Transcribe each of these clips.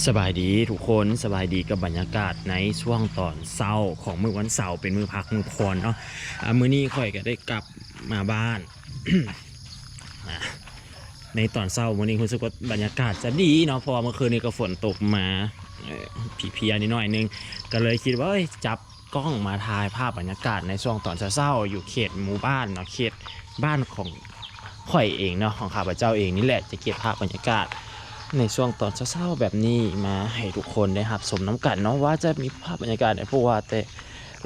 ສະບາຍດີທຸກຄົນ, ສະບາຍດີກັບບັນຍາກາດໃນຊ່ວງຕອນເຊົ້າຂອງມື້ວັນເສົາ, ເປັນມື້ພັກມື້ຜ່ອນເນາະ. ອາ ມື້ນີ້ຂ້ອຍກໍໄດ້ກັບມາບ້ານ ອາ ໃນຕອນເຊົ້າມື້ນີ້ ຮູ້ສຶກວ່າບັນຍາກາດຈະດີເນາະ, ເພາະວ່າເມື່ອຄືນນີ້ກໍຝົນຕົກມາ ເອີ ເພຍໆນິດໜ້ອຍໜຶ່ງ, ກໍເລີຍຄິດວ່າ ເອີຍ ຈັບ ກ້ອງມາຖ່າຍພາບບັນຍາກາດໃນຊ່ວງຕອນເຊົ້າໆ ຢູ່ເຂດໝູ່ບ້ານເນາະ, ເຂດບ້ານຂອງຂ້ອຍເອງເນາະ, ຂອງຂ້າພະເຈົ້າເອງນີ້ແຫຼະ ຈະເກັບພາບບັນຍາກາດໃນຊ່ວງຕອນເຊົ້າໆແບບນີ້ມາໃຫ້ທຸກຄົນໄດ້ຮັບຊົມນຳກັນເນາະ, ວ່າຈະມີພາບບັນຍາກາດໃດ. ເພາະວ່າແຕ່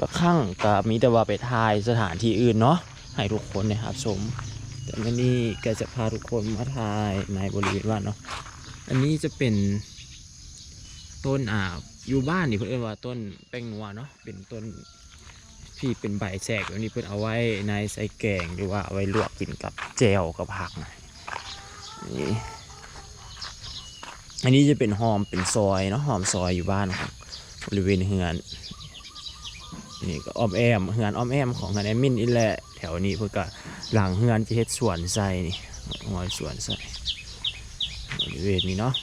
ລະຄັ້ງກໍມີແຕ່ວ່າໄປຖ່າຍສະຖານທີ່ອື່ນເນາະ ໃຫ້ທຸກຄົນໄດ້ຮັບຊົມ, ແຕ່ມື້ນີ້ກໍຈະພາທຸກຄົນມາຖ່າຍໃນບໍລິເວນວັດເນາະ. ອັນນີ້ຈະເປັນຕົ້ນ ອ່າ ຢູ່ບ້ານນີ້ເພິ່ນເອີ້ນວ່າຕົ້ນແປ້ງນົວເນາະ. ເປັນຕົ້ນທີ່ເປັນໃບແສກແບບນີ້ ເພິ່ນເອົາໄວ້ໃນໃສ່ແກງ ຫຼືວ່າເອົາໄວ້ລວກກິນກັບແຈ່ວກັບຜັກນະ. ນີ້ ອັນນີ້ຈະເປັນຮ່ອມເປັນຊອຍເນາະ, ຮ່ອມຊອຍຢູ່ບ້ານຂອງບໍລິເວນເຮືອນ. ນີ້ກໍອ້ອມແອ້ມ ເຮືອນອ້ອມແອ້ມຂອງເຮືອນແອດມິນນີ້ແຫຼະ. ແຖວນີ້ເພິ່ນກໍຫຼັງເຮືອນຈະເຮັດສວນໃສ່ນີ້, ຮ້ອຍສວນໃສ່ບໍລິເວນນີ້ເນາະ.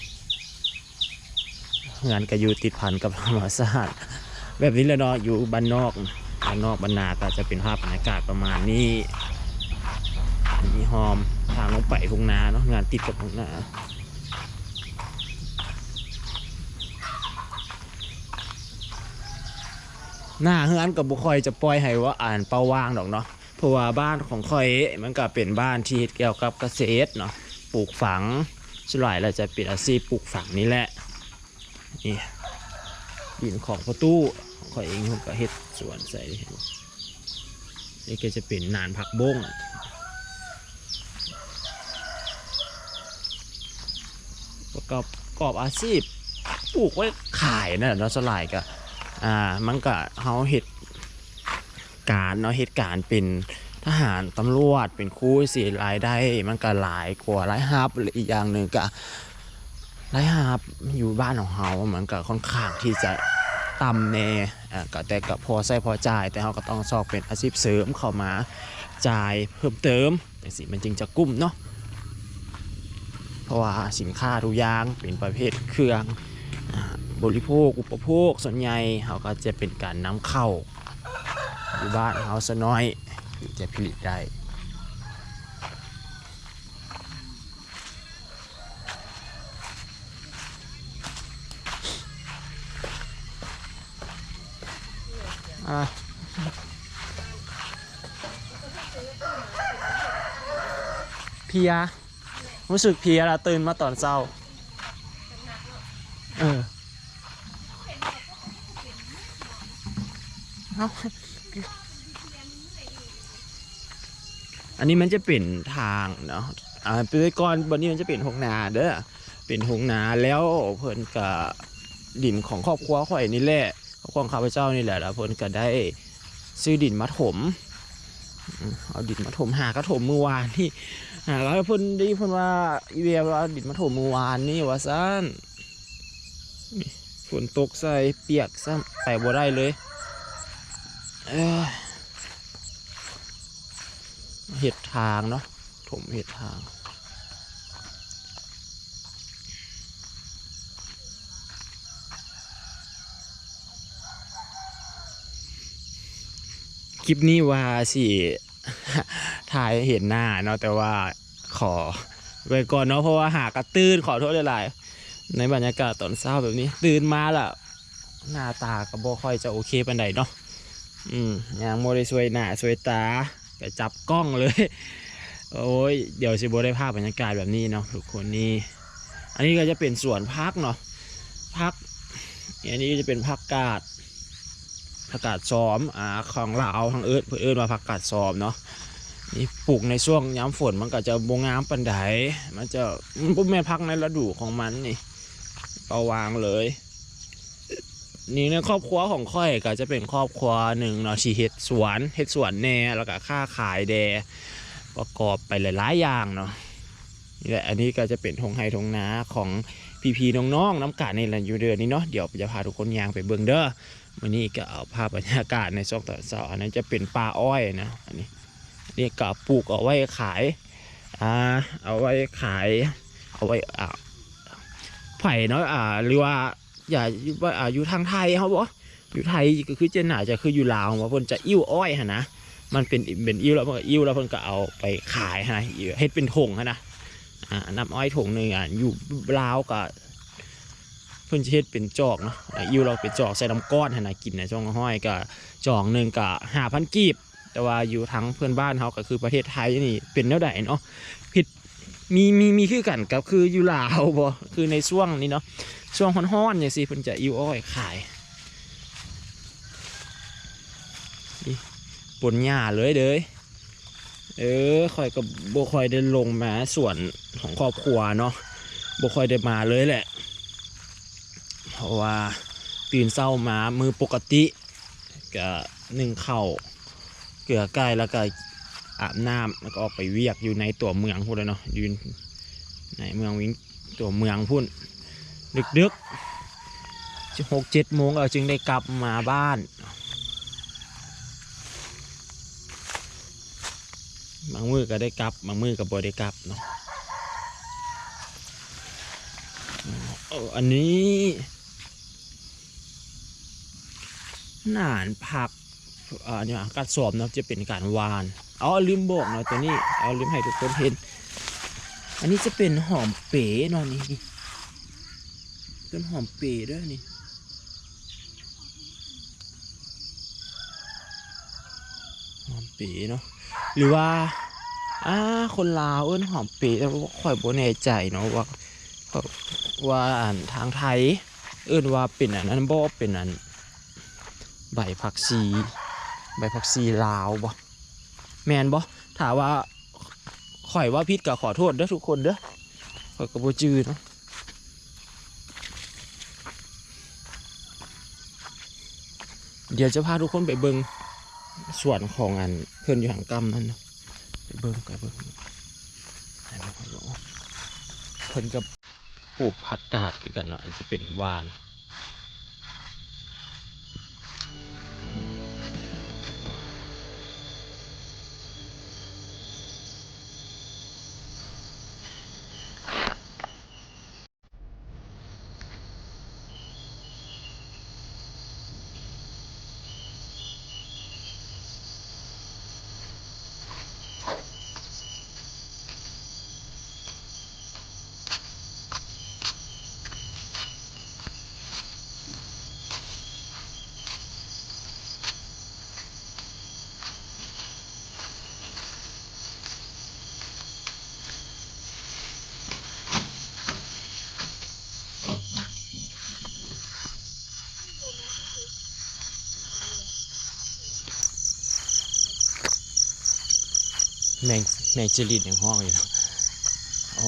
ເຮືອນກໍຢູ່ຕິດພັນກັບທຳມະຊາດແບບນີ້ແຫຼະເນາະ, ຢູ່ບ້ານນອກ ບ້ານນອກບ້ານນາກໍຈະເປັນພາບບັນຍາກາດປະມານນີ້. ມີຮ່ອມທາງລົງໄປທົ່ງນາເນາະ, ເຮືອນຕິດກັບທົ່ງນາ. ໜ້າເຮືອນກໍບໍ່ຄ່ອຍຈະປ່ອຍໃຫ້ວ່າ ອັນ ເປົ່າວ່າງດອກເນາະ. ເພາະວ່າບ້ານຂອງຂ້ອຍມັນກໍເປັນບ້ານທີ່ເຮັດກ່ຽວກັບກະເສດເນາະ, ປູກຝັງ, ສ່ວນຫຼາຍແລ້ວຈະເປັນອາຊີບປູກຝັງນີ້ແຫຼະ. ນີ້ດິນຂອງພໍ່ຕູ້ຂອງຂ້ອຍເອງ, ເພິ່ນກໍເຮັດສວນໃສ່. ນີ້ກໍຈະເປັນນານຜັກບົ້ງ, ປະກອບ ປະກອບອາຊີບປູກໄວ້ຂາຍນັ້ນແຫຼະເນາະ. ສ່ວນຫຼາຍກໍ ອ່າ ມັນກໍ ເຮົາເຮັດ ການເນາະ, ເຮັດການເປັນທະຫານ, ຕຳຫຼວດ, ເປັນຄູ ຊິລາຍໄດ້ມັນກະຫຼາຍກວ່າລາຍຮັບ ແລະ ອີກຢ່າງໜຶ່ງກະລາຍຮັບຢູ່ບ້ານຂອງເຮົາມັນກະຄ່ອນຂ້າງທີ່ຈະຕ່ຳແດ່, ອາ ກະ ແຕ່ກະພໍໃຊ້ພໍຈ່າຍ, ແຕ່ເຮົາກະຕ້ອງຊອກເປັນອາຊີບເສີມເຂົ້າມາຈ່າຍເພີ່ມເຕີມ. ຈັ່ງຊີ້ມັນຈຶ່ງຈະກຸ້ມເນາະ, ເພາະວ່າສິນຄ້າທຸກຢ່າງເປັນປະເພດເຄື່ອງ ອາ ບໍລິໂພກ ອຸປະໂພກ, ສ່ວນໃຫຍ່ເຮົາກໍຈະເປັນການນຳເຂົ້າຢູ່ບ້ານເຮົາຊະໜ້ອຍ ເຖິງຈະຜະລິດໄດ້. ອາ ເພຍ, ຮູ້ສຶກເພຍລະ ຕື່ນມາຕອນເຊົ້າ. ເອີ ເອົ້າ ອັນນີ້ມັນຈະເປັນທາງເນາະ, ອາ ແຕ່ກ່ອນບ່ອນນີ້ມັນຈະເປັນທົ່ງນາເດີ, ເປັນທົ່ງນາແລ້ວເພິ່ນກະ ດິນຂອງຄອບຄົວຂ້ອຍນີ້ແຫຼະ ຂອງຂ້າພະເຈົ້ານີ້ແຫຼະ, ແລ້ວເພິ່ນກະໄດ້ຊື້ດິນມາຖົມ, ເອົາດິນມາຖົມ, ຫາກະຖົມມື້ວານນີ້, ຫາກະເພິ່ນໄດ້ເພິ່ນວ່າ ອີ່ແວວວ່າເອົາດິນມາຖົມມື້ວານນີ້ວ່າຊັ້ນ. ນີ້ ຝົນຕົກໃສ່ ປຽກຊ້ຳ ໄປບໍ່ໄດ້ເລີຍ. ເອີ ເຮັດທາງເນາະ, ຖົມເຮັດທາງ. ຄລິບນີ້ວ່າຊິຖ່າຍໃຫ້ເຫັນໜ້າເນາະ, ແຕ່ວ່າຂໍໄວ້ກ່ອນເນາະ, ເພາະວ່າຫາກະຕື່ນ, ຂໍໂທດຫຼາຍໆ. ໃນບັນຍາກາດຕອນເຊົ້າແບບນີ້ ຕື່ນມາລະ ໜ້າຕາກໍບໍ່ຄ່ອຍຈະໂອເຄປານໃດເນາະ. ອືມ ຍັງບໍ່ໄດ້ຊ່ວຍໜ້າຊ່ວຍຕາ ກໍຈັບກ້ອງເລີຍ. ໂອ້ຍ ດຽວຊິບໍ່ໄດ້ພາບບັນຍາກາດແບບນີ້ເນາະທຸກຄົນ. ນີ້ ອັນນີ້ກໍຈະເປັນສວນຜັກເນາະ, ຜັກ ອັນນີ້ກໍຈະເປັນຜັກກາດ ຜັກກາດຊອມ ອາ ຂອງລາວທາງເອີ້ນ ເພິ່ນເອີ້ນວ່າຜັກກາດຊອມເນາະ. ນີ້ປູກໃນຊ່ວງຍາມຝົນມັນກໍຈະບໍ່ງາມປານໃດ, ມັນຈະ ມັນບໍ່ແມ່ນຜັກໃນລະດູຂອງມັນນີ້, ເປົ່າວ່າງເລີຍ. ນີ້ໃນຄອບຄົວຂອງຂ້ອຍກໍຈະເປັນຄອບຄົວໜຶ່ງເນາະ ທີ່ເຮັດສວນ ເຮັດສວນແດ່ ແລ້ວກໍຄ້າຂາຍແດ່ ປະກອບໄປຫຼາຍໆຢ່າງເນາະ. ນີ້ແຫຼະ ອັນນີ້ກໍຈະເປັນທົ່ງໄຮ່ທົ່ງນາຂອງພີ່ໆນ້ອງໆນຳກັນນີ້ແຫຼະ ຢູ່ເດືອນນີ້ເນາະ. ດຽວຈະພາທຸກຄົນຍ່າງໄປເບິ່ງເດີ. ມື້ນີ້ກໍເອົາພາບບັນຍາກາດໃນຊ່ວງຕອນເຊົ້າ. ອັນນັ້ນຈະເປັນປ່າອ້ອຍນະ, ອັນນີ້ ນີ້ກໍປູກເອົາໄວ້ຂາຍ ອ່າ ເອົາໄວ້ຂາຍ ເອົາໄວ້ ອ່າ ໃຜເນາະ ອ່າ ຫຼືວ່າ ຢ່າ ຢູ່ ອ່າ ຢູ່ທາງໄທເຮົາບໍ ຢູ່ໄທກໍຄືຈະໜ້າຈະຄືຢູ່ລາວ ວ່າເພິ່ນຈະອີ້ວອ້ອຍຫັ້ນນະ ມັນເປັນ ເປັນອີ້ວແລ້ວ ເພິ່ນກໍອີ້ວແລ້ວເພິ່ນກໍເອົາໄປຂາຍຫັ້ນນະ ເຮັດເປັນຖົງຫັ້ນນະ ອ່າ ນ້ຳອ້ອຍຖົງໜຶ່ງ ອ່າ ຢູ່ລາວກໍ ເພິ່ນຈະເຮັດເປັນຈອກເນາະ ອ່າ ອີ້ວແລ້ວເປັນຈອກໃສ່ນ້ຳກ້ອນຫັ້ນນະ ກິນໃນຊ່ວງຮ້ອນກໍ ຈອກໜຶ່ງກໍຫ້າພັນກີບ ແຕ່ວ່າຢູ່ທາງເພື່ອນບ້ານເຮົາກໍຄືປະເທດໄທນີ້ເປັນແນວໃດເນາະ ຜິດ ມີ ມີ ມີຄືກັນກັບຄືຢູ່ລາວບໍ່ ຄືໃນຊ່ວງນີ້ເນາະ ຊ່ວງຮ້ອນໆຈັ່ງຊີ້ ເພິ່ນຈະອີ້ວອ້ອຍຂາຍ ນີ້ ປົນຫຍ້າເລີຍເດີ ເອີ ຂ້ອຍກໍບໍ່ຄ່ອຍໄດ້ລົງມາສວນຂອງຄອບຄົວເນາະ ບໍ່ຄ່ອຍໄດ້ມາເລີຍແຫຼະ ເພາະວ່າຕື່ນເຊົ້າມາມື້ປົກກະຕິ ກະໜຶ້ງເຂົ້າ ເກືອໄກ່ ແລ້ວກະອາບນ້ຳ ແລ້ວກະອອກໄປວຽກຢູ່ໃນຕົວເມືອງພຸ້ນແຫຼະເນາະ ຢູ່ໃນເມືອງວຽງ ຕົວເມືອງພຸ້ນ ດຶກໆ ຫົກເຈັດໂມງ ເຮົາຈຶ່ງໄດ້ກັບມາບ້ານ ບາງມື້ກໍໄດ້ກັບ ບາງມື້ກໍບໍ່ໄດ້ກັບເນາະ ເອີ ອັນນີ້ ໜານຜັກ ອ່າ ອັນນີ້ການສອມເນາະ ຈະເປັນການຫວ່ານ ເອົາ ລືມບອກເນາະ ຕົວນີ້ ເອົາ ລືມໃຫ້ທຸກຄົນເຫັນ ອັນນີ້ຈະເປັນຫອມເປເນາະ ນີ້ ຕົ້ນຫອມເປເດີນີ້ ຫອມເປເນາະ ຫຼືວ່າ ອ່າ ຄົນລາວເອີ້ນຫອມເປ ແຕ່ວ່າຂ້ອຍບໍ່ແນ່ໃຈເນາະວ່າ ວ່າ ອັນ ທາງໄທເອີ້ນວ່າເປັນອັນນັ້ນບໍ່ ເປັນອັນ ໃບຜັກຊີ ໃບຜັກຊີລາວບໍ່ ແມ່ນບໍ່ ຖ້າວ່າຂ້ອຍເວົ້າຜິດກໍຂໍໂທດເດີທຸກຄົນເດີ ຂ້ອຍກໍບໍ່ຈື່ເນາະ ດຽວຈະພາທຸກຄົນໄປເບິ່ງສວນຂອງອັນເພິ່ນຢູ່ທາງກ້ຳນັ້ນເນາະ ໄປເບິ່ງ ໄປເບິ່ງ ເພິ່ນກໍ ປູກຜັກກາດຄືກັນເນາະ ອັນຈະເປັນຫວ່ານ. ແມງ ແມງເຈີລິດຍັງຮ້ອງຢູ່ເນາະ ໂອ້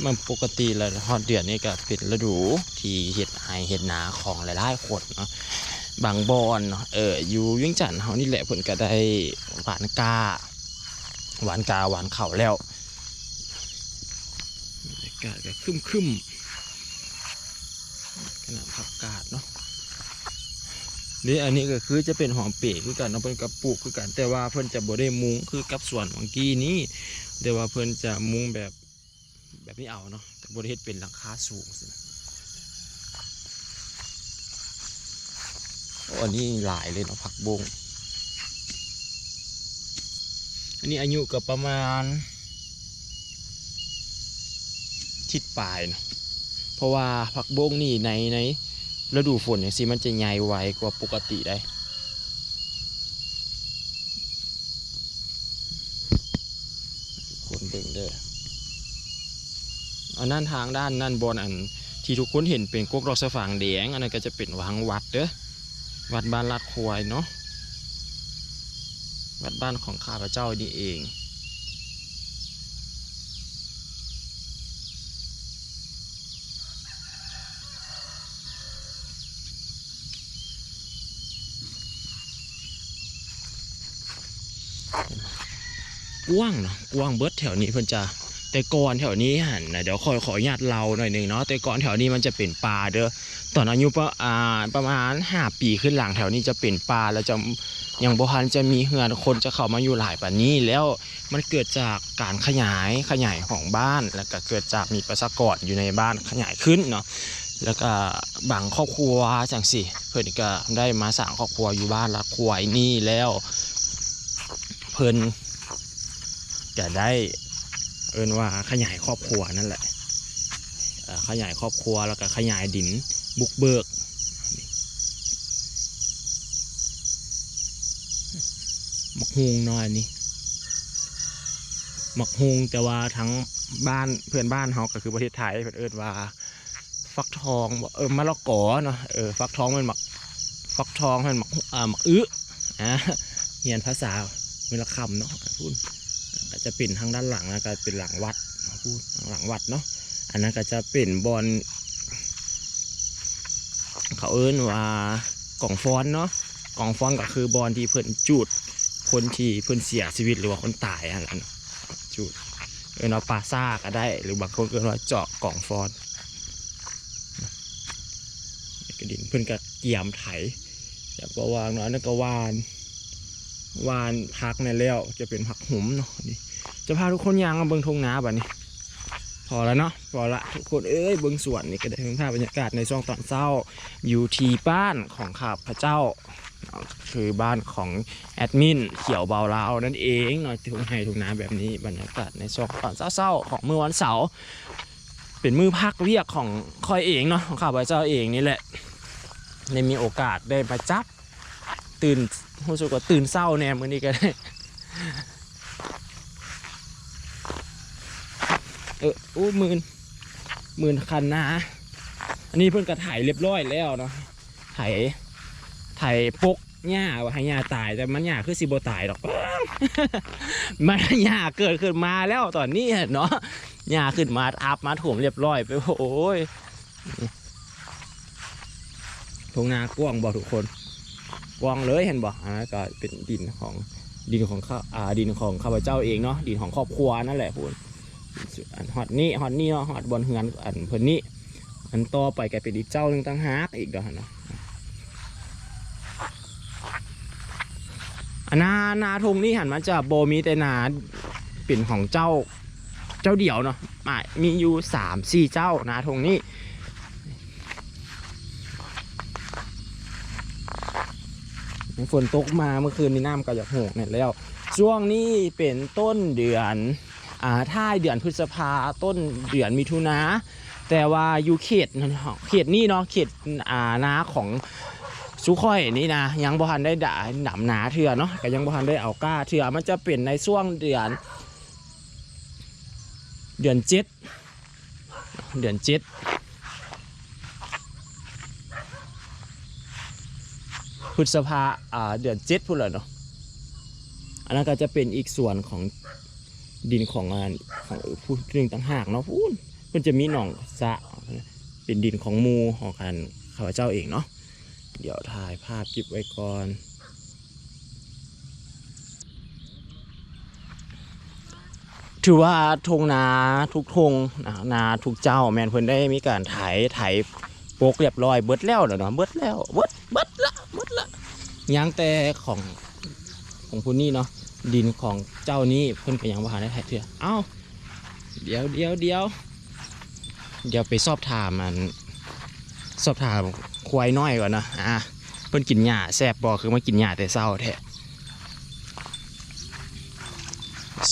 ມັນປົກກະຕິແລ້ວ ຮອດເດືອນນີ້ກໍເປັນລະດູທີ່ເຮັດໄຮ່ເຮັດນາຂອງຫຼາຍໆຄົນເນາະ ບາງບ່ອນເນາະ ເອີ ຢູ່ວຽງຈັນເຮົານີ້ແຫຼະ ເພິ່ນກໍໄດ້ຫວ່ານກ້າ ຫວ່ານກ້າ ຫວ່ານເຂົ້າແລ້ວ ບັນຍາກາດກໍຄຶ້ມໆ ຂະໜາດຜັກກາດເນາະ ນີ້ ອັນນີ້ກໍຄືຈະເປັນຫອມເປຄືກັນເນາະ ເພິ່ນກໍປູກຄືກັນ ແຕ່ວ່າເພິ່ນຈະບໍ່ໄດ້ມຸງຄືກັບສວນຫວ່າງກີ້ນີ້ ແຕ່ວ່າເພິ່ນຈະມຸງແບບ ແບບນີ້ເອົາເນາະ ແຕ່ບໍ່ໄດ້ເຮັດເປັນຫຼັງຄາສູງຊີ້ນະ ໂອ້ ອັນນີ້ຫຼາຍເລີຍເນາະ ຜັກບົ້ງ ອັນນີ້ອາຍຸກໍປະມານ ທິດປາຍເນາະ ເພາະວ່າຜັກບົ້ງນີ້ໃນ ໃນລະດູຝົນຈັ່ງຊີ້ ມັນຈະໃຫຍ່ໄວກວ່າປົກກະຕິໄດ໋ ທຸກຄົນເບິ່ງເດີ ອັນນັ້ນທາງດ້ານນັ້ນ ບ່ອນອັນທີ່ທຸກຄົນເຫັນເປັນກົກດອກສະຝາງແດງ ອັນນັ້ນກໍຈະເປັນທາງວັດເດີ ວັດບ້ານລາດຄວາຍເນາະ ວັດບ້ານຂອງຂ້າພະເຈົ້ານີ້ເອງ. ກວ້າງເນາະ ກວ້າງເບິດແຖວນີ້ ເພິ່ນຈະ ແຕ່ກ່ອນແຖວນີ້ຫັ້ນນະ ດຽວຂ້ອຍຂໍອະນຸຍາດເລົ່າໜ້ອຍໜຶ່ງເນາະ ແຕ່ກ່ອນແຖວນີ້ມັນຈະເປັນປ່າເດີ ຕອນອາຍຸປະ ອ່າ ປະມານຫ້າປີຂຶ້ນຫຼັງ ແຖວນີ້ຈະເປັນປ່າ ແລ້ວຈະ ຍັງບໍ່ທັນຈະມີເຮືອນຄົນຈະເຂົ້າມາຢູ່ຫຼາຍປານນີ້ ແລ້ວມັນເກີດຈາກການຂະຫຍາຍ ຂະຫຍາຍຂອງບ້ານ ແລ້ວກະເກີດຈາກມີປະຊາກອນຢູ່ໃນບ້ານຂະຫຍາຍຂຶ້ນເນາະ ແລ້ວກະບາງຄອບຄົວຈັ່ງຊີ້ ເພິ່ນກະໄດ້ມາສ້າງຄອບຄົວຢູ່ບ້ານລາດຄວາຍນີ້ແລ້ວ ເພິ່ນກະໄດ້ ເອີ້ນວ່າຂະຫຍາຍຄອບຄົວນັ້ນແຫຼະ ເອີ ຂະຫຍາຍຄອບຄົວ ແລ້ວກະຂະຫຍາຍດິນບຸກເບີກ. ໝາກຫຸ່ງເນາະ ອັນນີ້ໝາກຫຸ່ງ ແຕ່ວ່າທາງບ້ານ ເພື່ອນບ້ານເຮົາ ກໍຄືປະເທດໄທ ເພິ່ນເອີ້ນວ່າ ຟັກທອງບໍ ເອີ ມະລະກອເນາະ ເອີ ຟັກທອງແມ່ນໝາກ ຟັກທອງແມ່ນໝາກ ອາ ໝາກອຶ ອາ ຮຽນພາສາມື້ລະຄ່ຳເນາະ ພຸ້ນ ກໍຈະເປັນທາງດ້ານຫຼັງ ແລ້ວກໍເປັນຫຼັງວັດ ພຸ້ນ ທາງຫຼັງວັດເນາະ ອັນນັ້ນກໍຈະເປັນບ່ອນ ເຂົາເອີ້ນວ່າກອງຟອນເນາະ ກອງຟອນກໍຄືບ່ອນທີ່ເພິ່ນຈູດຄົນທີ່ເພິ່ນເສຍຊີວິດ ຫຼືວ່າຄົນຕາຍຫັ້ນແຫຼະເນາະ ຈູດ ເອີ້ນວ່າປ່າຊ້າກໍໄດ້ ຫຼືບາງຄົນເອີ້ນວ່າຈອກກອງຟອນ ກະດິນ ເພິ່ນກະກຽມໄຖ ແລ້ວກໍຫວ່າງເນາະ ອັນນັ້ນກໍຫວ່ານ ຫວ່ານຜັກແນ່ແລ້ວ ຈະເປັນຜັກຫຸມເນາະ ນີ້ ຈະພາທຸກຄົນຍ່າງມາເບິ່ງທົ່ງນາບາດນີ້ ພໍລະເນາະ ພໍລະ ທຸກຄົນເອີຍ ເບິ່ງສວນນີ້ກໍໄດ້ ເບິ່ງພາບບັນຍາກາດໃນຊ່ວງຕອນເຊົ້າ ຢູ່ທີ່ບ້ານຂອງຂ້າພະເຈົ້າ ຄືບ້ານຂອງແອດມິນຂຽວເບົາລາວນັ້ນເອງເນາະ ທົ່ງໄຮ່ທົ່ງນາແບບນີ້ ບັນຍາກາດໃນຊ່ວງຕອນເຊົ້າໆຂອງມື້ວັນເສົາ ເປັນມື້ພັກວຽກຂອງຂ້ອຍເອງເນາະ ຂອງຂ້າພະເຈົ້າເອງນີ້ແຫຼະ ໄດ້ມີໂອກາດໄດ້ມາຈັບ ຕື່ນ ຮູ້ສຶກວ່າຕື່ນເຊົ້າແດ່ມື້ນີ້ກໍໄດ້ ເອີ ໂອ້ ມື່ນ ມື່ນຄັນນາ ອັນນີ້ເພິ່ນກໍໄຖລຽບຮ້ອຍແລ້ວເນາະ ໄຖ ໄຖປົກຫຍ້າວ່າໃຫ້ຫຍ້າຕາຍ ແຕ່ມັນຫຍ້າຄືຊິບໍ່ຕາຍດອກ ມັນຫຍ້າເກີດຂຶ້ນມາແລ້ວຕອນນີ້ເນາະ ຫຍ້າຂຶ້ນມາທັບມາຖົມລຽບຮ້ອຍໄປ ໂອ້ຍ ທົ່ງນາກວ້າງບໍ່ທຸກຄົນ ກວ້າງເລີຍ ເຫັນບໍ່ ອັນນັ້ນກໍເປັນດິນຂອງ ດິນຂອງຂ້າ ອ່າ ດິນຂອງຂ້າພະເຈົ້າເອງເນາະ ດິນຂອງຄອບຄົວນັ້ນແຫຼະພຸ້ນ ອັນຮອດນີ້ ຮອດນີ້ເນາະ ຮອດບ່ອນເຮືອນອັນເພິ່ນນີ້ ອັນຕໍ່ໄປກໍເປັນອີກເຈົ້າໜຶ່ງຕ່າງຫາກອີກດອກຫັ້ນເນາະ ອັນນາ ນາທົ່ງນີ້ຫັ້ນ ມັນຈະບໍ່ມີແຕ່ນາເປັນຂອງເຈົ້າ ເຈົ້າດຽວເນາະ ມາ ມີຢູ່ສາມສີ່ເຈົ້ານາທົ່ງນີ້ ຝົນຕົກມາເມື່ອຄືນນີ້ນ້ຳກໍຢາກໂຫງແນ່ແລ້ວ ຊ່ວງນີ້ເປັນຕົ້ນເດືອນ ອ່າ ທ້າຍເດືອນພຶດສະພາ ຕົ້ນເດືອນມິຖຸນາ ແຕ່ວ່າຢູ່ເຂດ ເຂດນີ້ເນາະ ເຂດ ອ່າ ນາຂອງຊຸຂ້ອຍນີ້ນະ ຍັງບໍ່ທັນໄດ້ດາ ດຳນາເທື່ອເນາະ ກໍຍັງບໍ່ທັນໄດ້ເອົາກ້າເທື່ອ ມັນຈະເປັນໃນຊ່ວງເດືອນ ເດືອນເຈັດ ເດືອນເຈັດ ພຶດສະພາ ອ່າ ເດືອນເຈັດພຸ້ນແຫຼະເນາະ ອັນນັ້ນກໍຈະເປັນອີກສ່ວນຂອງດິນຂອງ ອ່າ ຂອງຜູ້ໜຶ່ງຕ່າງຫາກເນາະ ພຸ້ນ ເພິ່ນຈະມີໜອງສະ ເປັນດິນຂອງໝູ່ຂອງ ອັນ ຂ້າພະເຈົ້າເອງເນາະ ດຽວຖ່າຍພາບເກັບໄວ້ກ່ອນ ຖືວ່າທົ່ງນາທຸກທົ່ງນະ ນາທຸກເຈົ້າ ແມ່ນເພິ່ນໄດ້ມີການໄຖ ໄຖປົກລຽບຮ້ອຍເບິດແລ້ວເນາະ ເບິດແລ້ວ ເບິດ ເບິດລະ ເບິດລະ ຍັງແຕ່ຂອງ ຂອງຜູ້ນີ້ເນາະ ດິນຂອງເຈົ້ານີ້ເພິ່ນກໍຍັງບໍ່ທັນໄດ້ໄຖເທື່ອ ເອົ້າ ດຽວ ດຽວ ດຽວ ດຽວໄປສອບຖາມ ອັນ ສອບຖາມຄວາຍນ້ອຍກ່ອນເນາະ ອ່າ ເພິ່ນກິນຫຍ້າແຊບບໍ່ ຄືມາກິນຫຍ້າແຕ່ເຊົ້າແທ້.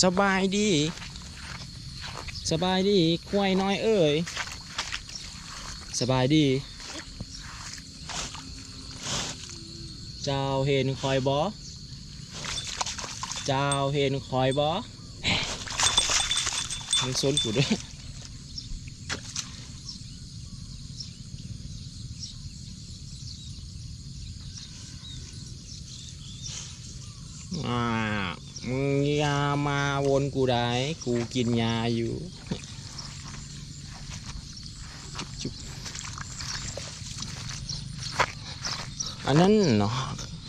ສະບາຍດີ ສະບາຍດີ ຄວາຍນ້ອຍເອີຍ ສະບາຍດີ. ເຈົ້າເຫັນຂ້ອຍບໍ່? ເຈົ້າເຫັນຂ້ອຍບໍ່? ມຶງຊົນກູເດີ້. ອ່າ ມຶງຢ່າມາວົນກູໄດ໋ ກູກິນຫຍ້າຢູ່. ອັນນັ້ນເນາະ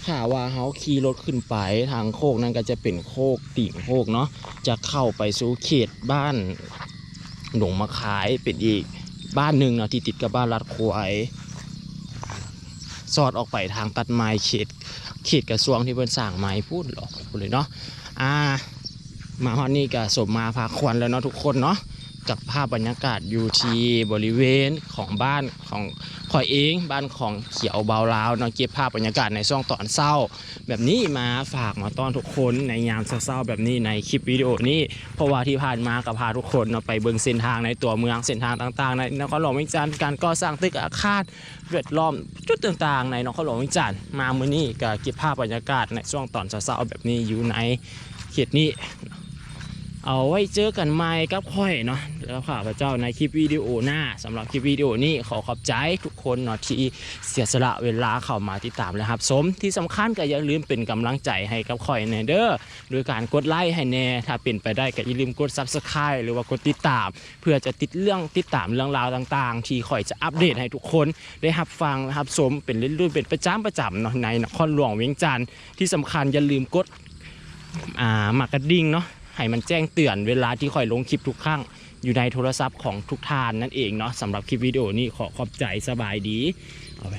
ຖ້າວ່າເຮົາຂີ່ລົດຂຶ້ນໄປທາງໂຄກນັ້ນ ກໍຈະເປັນໂຄກຕີນໂຄກເນາະ ຈະເຂົ້າໄປສູ່ເຂດບ້ານ ດົງໝາກຄາຍ ເປັນອີກບ້ານໜຶ່ງເນາະ ທີ່ຕິດກັບບ້ານລາດຄວາຍ ສອດອອກໄປທາງຕັດໄມ້ເຂດ ເຂດກະຊວງທີ່ເພິ່ນສ້າງໃໝ່ພຸ້ນ ລອກໄປພຸ້ນເລີຍເນາະ. ອ່າ ມາຮອດນີ້ກະສົມມາພາຄວນແລ້ວເນາະທຸກຄົນເນາະ ກັບພາບບັນຍາກາດຢູ່ທີ່ບໍລິເວນຂອງບ້ານຂອງຂ້ອຍເອງ ບ້ານຂອງຂຽວເບົາລາວເນາະ. ເກັບພາບບັນຍາກາດໃນຊ່ວງຕອນເຊົ້າແບບນີ້ມາຝາກມາຕ້ອນທຸກຄົນໃນຍາມເຊົ້າໆແບບນີ້ ໃນຄລິບວິດີໂອນີ້ ເພາະວ່າທີ່ຜ່ານມາກໍພາທຸກຄົນເນາະ ໄປເບິ່ງເສັ້ນທາງໃນຕົວເມືອງ ເສັ້ນທາງຕ່າງໆໃນນະຄອນຫຼວງວຽງຈັນ ການກໍ່ສ້າງຕຶກອາຄານ ແວດລ້ອມຈຸດຕ່າງໆໃນນະຄອນຫຼວງວຽງຈັນ. ມາມື້ນີ້ກໍເກັບພາບບັນຍາກາດໃນຊ່ວງຕອນເຊົ້າໆແບບນີ້ຢູ່ໃນເຂດນີ້. ເອົາໄວ້ເຈີກັນໃໝ່ກັບຂ້ອຍເນາະ ແລ້ວຂ້າພະເຈົ້າໃນຄລິບວິດີໂອໜ້າ. ສຳລັບຄລິບວິດີໂອນີ້ຂໍຂອບໃຈທຸກຄົນເນາະ ທີ່ເສຍສະຫຼະເວລາເຂົ້າມາຕິດຕາມ ແລະ ຮັບຊົມ. ທີ່ສຳຄັນກໍຢ່າລືມເປັນກຳລັງໃຈໃຫ້ກັບຂ້ອຍແດ່ເດີ ໂດຍການກົດໄລໃຫ້ແດ່. ຖ້າເປັນໄປໄດ້ກໍຢ່າລືມກົດ Subscribe ຫຼືວ່າກົດຕິດຕາມ ເພື່ອຈະຕິດເລື່ອງ ຕິດຕາມເລື່ອງລາວຕ່າງໆ ທີ່ຂ້ອຍຈະອັບເດດໃຫ້ທຸກຄົນໄດ້ຮັບຟັງ ຮັບຊົມເປັນເລື້ອຍໆ ເປັນປະຈຳ ປະຈຳເນາະ ໃນນະຄອນຫຼວງວຽງຈັນ. ທີ່ສຳຄັນຢ່າລືມກົດ ອ່າ ໝາກກະດິ່ງເນາະ ໃຫ້ມັນແຈ້ງເຕືອນເວລາທີ່ຂ້ອຍລົງຄລິບທຸກຄັ້ງ ຢູ່ໃນໂທລະສັບຂອງທຸກທ່ານນັ້ນເອງເນາະ. ສຳລັບຄລິບວິດີໂອນີ້ຂໍຂອບໃຈ. ສະບາຍດີ. ເອົາໄປ